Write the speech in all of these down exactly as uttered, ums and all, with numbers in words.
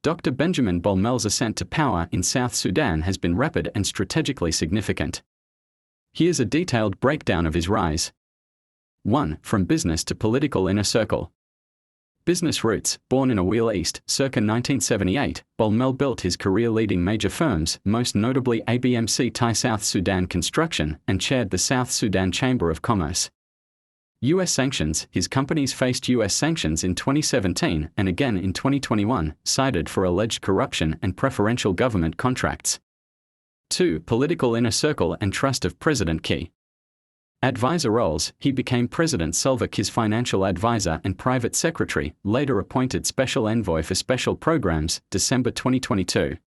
Doctor Benjamin Bol Mel's ascent to power in South Sudan has been rapid and strategically significant. Here's a detailed breakdown of his rise. One. From business to political inner circle. Business roots. Born in Awil East, circa nineteen seventy-eight, Bol Mel built his career leading major firms, most notably A B M C Thai South Sudan Construction, and chaired the South Sudan Chamber of Commerce. U S sanctions. His companies faced U S sanctions in twenty seventeen and again in twenty twenty-one, cited for alleged corruption and preferential government contracts. Two. Political inner circle and trust of President Kiir. Advisor roles. He became President Salva Kiir's financial advisor and private secretary, later appointed special envoy for special programs, December twenty twenty-two.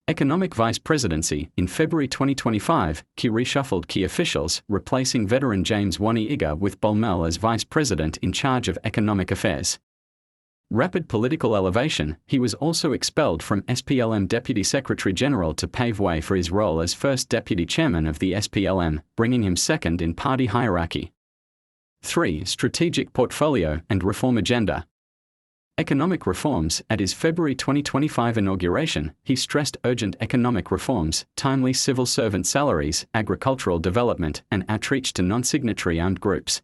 Economic Vice Presidency. In February twenty twenty-five, Kiir reshuffled key officials, replacing veteran James Wani Igga with Bol Mel as Vice President in charge of economic affairs. Rapid political elevation. He was also expelled from S P L M Deputy Secretary General to pave way for his role as first Deputy Chairman of the S P L M, bringing him second in party hierarchy. Three. Strategic portfolio and reform agenda. Economic reforms. At his February twenty twenty-five inauguration, he stressed urgent economic reforms, timely civil servant salaries, agricultural development, and outreach to non-signatory armed groups.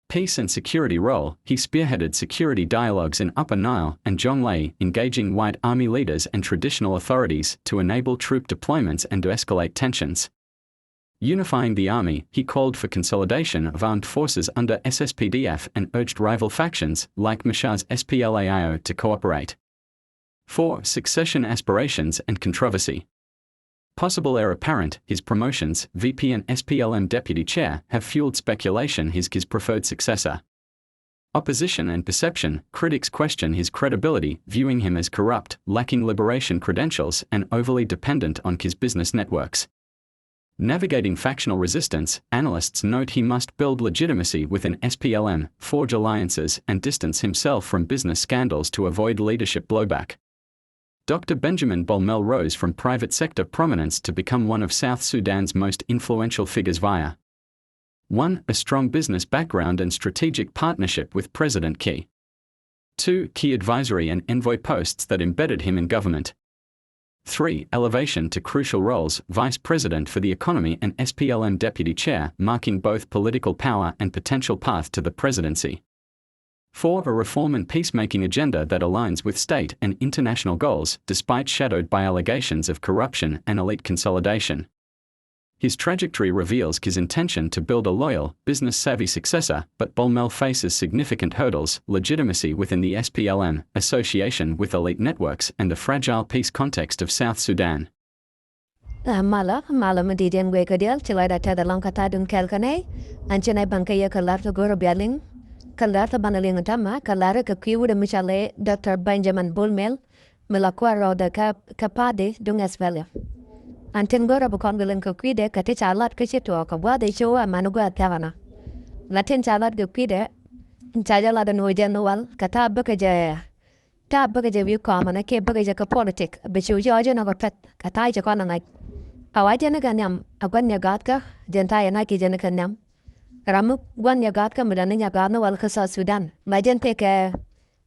Peace and security role. He spearheaded security dialogues in Upper Nile and Jonglei, engaging white army leaders and traditional authorities to enable troop deployments and de-escalate tensions. Unifying the army. He called for consolidation of armed forces under S S P D F and urged rival factions, like Mashar's S P L A I O, to cooperate. Four. Succession aspirations and controversy. Possible heir apparent. His promotions, V P and S P L M deputy chair, have fueled speculation he's Kiir's preferred successor. Opposition and perception. Critics question his credibility, viewing him as corrupt, lacking liberation credentials, and overly dependent on Kiir's business networks. Navigating factional resistance. Analysts note he must build legitimacy within S P L M, forge alliances, and distance himself from business scandals to avoid leadership blowback. Doctor Benjamin Bol Mel rose from private sector prominence to become one of South Sudan's most influential figures via: One. A strong business background and strategic partnership with President Kiir. Two. Key advisory and envoy posts that embedded him in government. Three. Elevation to crucial roles, vice president for the economy and S P L M deputy chair, marking both political power and potential path to the presidency. Four. A reform and peacemaking agenda that aligns with state and international goals, despite shadowed by allegations of corruption and elite consolidation. His trajectory reveals Kiir's intention to build a loyal, business-savvy successor, but Bol Mel faces significant hurdles: legitimacy within the S P L M, association with elite networks, and the fragile peace context of South Sudan. Ɛ, malä, malä mi di̱i̱t yɛn guic kɛ diaal, ci lɔcdä tɛth ɛlɔ̱ŋ kɛ tha̱a̱ŋ duŋ kɛl kä nɛy. Ɛn ci nɛy baŋ kä yɛ kɛ la̱r ti go̱rä bia liŋ, kɛ la̱r ti banɛ liŋ täämɛ, kɛ la̱r kɛ kui̱ wut mi cɔal i̱ Doctor Benjamin Bol Mel, mi la kuäär rɔɔdɛ kä, kä party duŋ S P L M. Ɛn tin go̱rä bi kɔn kɛ liŋ kɛ kui̱dɛ kɛ ti ca lat kä ci tuɔɔk kɛ gua̱a̱th i̱ ci wä ɛmɛn gua̱a̱th thia̱a̱ŋ ɛnɔ. La tin ca lat kɛ kui̱dɛ, ca jɛ lat ɛn ɣöö jɛn wal kɛ ta̱a̱ bäkɛ jɛ, ta̱a̱ bäkɛ jɛ wi̱i̱ kɔmä nɛ kiɛ bäkɛ jɛ kɛ politik, bi ci wä jɔɔc ɛn ɔ kɛ pɛ̈th kɛ ta̱a̱ ci kɔn ɛ ŋa̱c. A wa jɛn kɛ nhiam ɛ gua̱n nyɛ ga̱a̱thkä, jɛn ta̱a̱ yɛn a kiɛ jɛn kɛ nhiam. Ram mi gua̱n nyɛ ga̱a̱thkä mi dɔ̱ŋ nyɛ ga̱a̱th ni wal kä South Sudan, la jɛn tëëkɛ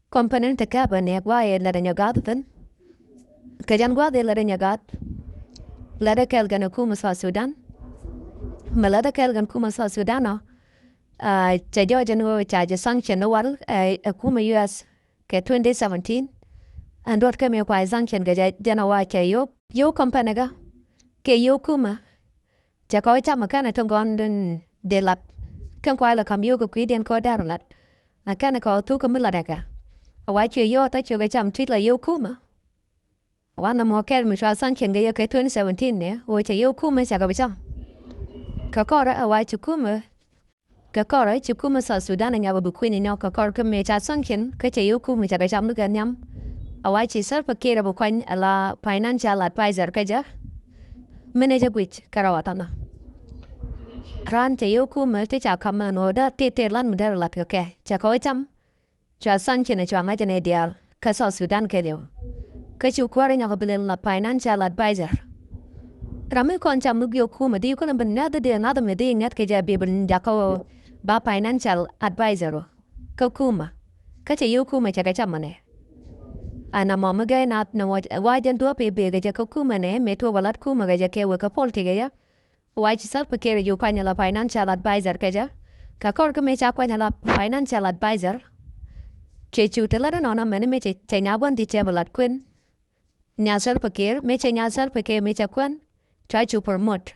company ni tekɛ bä nɛɛk gua̱a̱th i̱ latdä nyɛ ga̱a̱th thi̱n. Kɛ jɛn gua̱a̱th i̱ latdä nyɛ ga̱a̱th, latdä kɛɛl kɛnɛ kumä South Sudan. Mi latdä kɛɛl kɛn kumä South Sudan ɔ, ah, cɛ jɔɔc ɛn ɣöö ca jɛ sanction ni wal, eh, ɛ kumä U S kɛ twenty seventeen. Ɛn duɔ̱t kä mi kua jɛ sanction kɛ jɛ, jɛn ɛ wa cɛ yio̱w, yio̱w company kä, kɛ yio̱w kumä. Cɛ kɛ wä cam ɛ kɛnɛ ti gɔ̱n dee lat. Kɛn kuay lɛ ka̱m yio̱w kɛ kui̱diɛn kɛ wä dɛr lat. Ɛ kɛnɛ kɛ wä thuk kɛ mi lat ɛ kɛ. Ɛ wa cuɛ yio̱w tha cuɛ kɛ cam tui̱c la yio̱w kumä. Ɛ wa nɔmɔ kɛl mi cua sanction kɛ yɛ kɛ twenty seventeen ni ɣöö cɛ yio̱w kumä cɛ kɛ bi cam. Kɛ kɔrɛ ɛ wa ci kumä, kɛ kɔrɛ ci kumä South Sudan ɛ nyabä bi kui̱ny nyɔk kɛ kɔr kä mëë ca sanction kä cɛ yio̱w kumä cɛ kɛ cam ni kɛ nhiam. Ɛ wa ci Salva Kiir ɛ bi kuany ɛ la financial advisor kä jɛ. Minɛ jɛ guic kɛ rɛw a thanɔ. Raan cɛ yio̱w kumä ti ca ka̱m ɛn ɣöö dee tëë tëë lan mi derɛ lat kɛ kɛ cɛ kɛ wä cam. Cua sanction ɛ cua ŋa̱c ɛn ɛ diaal kä South Sudan kɛɛliw. Kä cu kuäär ɛ nyɔk bi lɛl la financial advisor. Ram mi kɔn cam mi yio̱w kumä di kulɛ bi nɛ̈th di nɛ̈th mi di ŋɛ̈th kɛ jɛ bi bi jakä wä ba financial advisor wä kä kumä. Kä cɛ yio̱w kumä cɛ kɛ cam mɛnɛ. Ɛn ɛmɔ mi gɛy nath ni wä jɛn duɔ̱ɔ̱p i̱ bëë kɛ jɛ kä kumɛ nɛ mëë tuɔɔk bɛ lat kumɛ kɛ jɛ kɛ wek kä politics kɛ jɛ. Wa ci Salva Kiir ju kuany la financial advisor kɛ jɛ. Kɛ kɔr kä mëë ca kuany la financial advisor, cɛ cu te lat ɛnɔnɔ mɛn mëë cɛ nya gua̱n ti cɛ bɛ lat kuën. Nya Salva Kiir, mëë cɛ nya Salva Kiir mëë cɛ kuɛn, cua cu promote.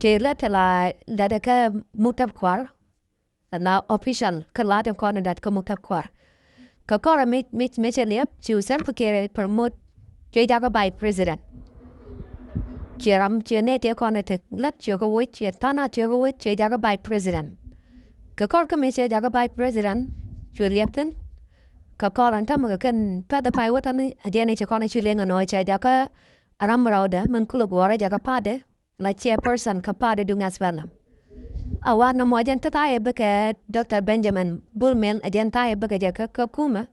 Cɛ lät te la lät kä muktab kuar, la official kä lat in kɔn in dat kä muktab kuar. Kɛ kɔr mëë, mëë, mëë cɛ liɛp, cu Salva Kiir promote, cuɛ jakä vice president. Cuɛ ram, cuɛ nɛy tëë kɔn in te lät cuɛ kɛ woc, cuɛ tha̱a̱ŋ cuɛ kɛ woc, cuɛ jakä vice president. Kɛ kɔr kä mëë cɛ jakä vice president, cuɛ liɛp thi̱n. Kɛ kɔr ɛn tämɛ kɛ kɛn pɛth ɛ pay wä tani, a jɛn i̱ cɛ kɔn i̱ cu liɛŋ ɛnɔ cɛ jakä ram rɔɔdɛ min kulɛ guɔrɛ jakä party, la chairperson kä party duŋ S P L M. A wa nɔmɔ jɛn te tha̱a̱ŋ i̱ bikɛ Doctor Benjamin Bol Mel, a jɛn tha̱a̱ŋ i̱ bikɛ jɛ kä, kä kumɛ.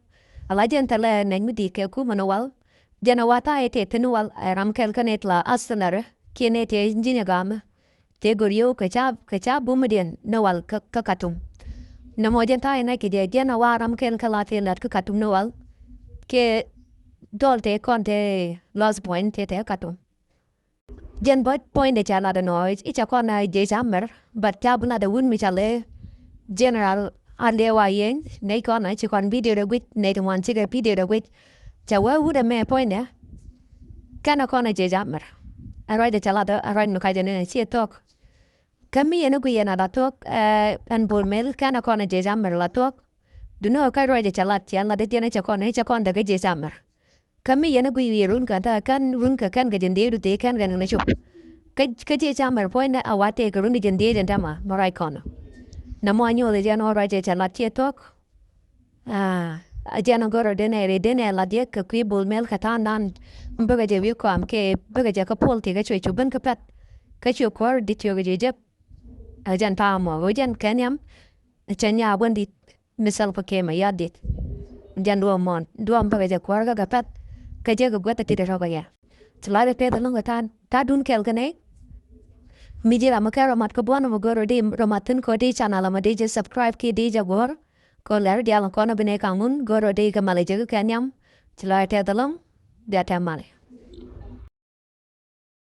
A la jɛn thilɛ nɛy mi di̱i̱t kɛ kumɛ ni wal. Jɛn a wa tha̱a̱ŋ i̱ tëë thi̱n wal, ɛ ram kɛl kä nɛy ti la auxiliary kiɛ nɛy ti ji̱n ɛ gamɛ. Tëë gör yio̱w kɛ ca, kɛ ca bumdiɛn ni wal kä, kä Khartoum. Nɔmɔ jɛn tha̱a̱ŋ i̱ nɛy kɛ jɛ, jɛn a wa ram kɛl kä la tëë lat kä Khartoum ni wal. Kɛ dɔl tëë kɔn tëë lost point tëë tëë Khartoum. Jɛn bä point de ca lat ɛnɔ i̱ ca kɔn a jiɛc amɛr, but ca bi lat ɛ wut mi ca lɛ General Alieu Ayeny, nɛy kɔn a ci kɔn video de guic, nɛy ti ŋuan cikɛ video de guic. Ca wee wut ɛmɛ point de, kɛn a kɔn a jiɛc amɛr. Ɛ ruac de ca lat ɛ ruac mi kacɛ ni ci thuɔ̱k. Kä mi yɛn a guic yɛn a la thuɔ̱k, ɛ, ɛn Bol Mel kɛn a kɔn a jiɛc amɛr la thuɔ̱k. Duŋni kä ruac de ca lat, cɛ lat de jɛn a ca kɔn, ca kɔn de kä jiɛc amɛr. Kä mi yɛn a guic wi̱i̱ run kɛn tɛ kɛn run kɛ kɛn kɛ jɛ ndeedu tëë kɛn kɛ nɛn ni cop. Kä, kä jiɛc amɛr puɔ̱nydɛ a wa tëë kɛ run kɛ jɛ ndeedu ɛn tɛmɛ mɛ ruac kɔn. Nɔmɔ a nyoth ɛ jɛn ɣöö ruac ɛ cɛ lat ciɛ thuɔ̱k. Aa, a jɛn a gör ɔ denɛ ri denɛ lat yɛ kɛ kui̱ Bol Mel kɛ tha̱a̱ŋdan. Bikɛ jɛ wi̱i̱ kɔam kɛ bikɛ jɛ kä puɔl tëë kɛ cuɛ cu ben kä pɛ̈th. Kä cuɛ kuäär di̱t cuɛ kɛ jɛ jek. A jɛn tha̱a̱ŋ mɔ ɣöö jɛn kɛ nhiam. Cɛ nyaa buɔ̱n di̱t mi Salva Kiir Mayardit. Jɛn duɔ̱ɔ̱m mɔn duɔ̱ɔ̱m bäkɛ jɛ kuäär kä kɛ pɛ̈th. Kä jɛ kɛ guäth ɛ ti dee rɔ̱ kɛ yɛ. Ti la dee peth ɛlɔ̱ŋ kɛ ta̱a̱ ta̱a̱ duun kɛɛl kɛ nɛy. Mi ji̱ ram mi kɛn rɔ mat kä buɔ̱n ɛmɔ go̱r rɔ di rɔ mat thi̱n kɔ di channel ɛmɔ di jɛ subscribe kiɛ di jɛ guɔ̱r. Kɔ lɛr diaal kɔn ɛ bi nɛy kaŋ ŋun go̱r rɔ di kɛ mal ɛ jɛ kɛ kɛ nhiam. Ti la dee peth ɛlɔ̱ŋ. Bia tɛm mal.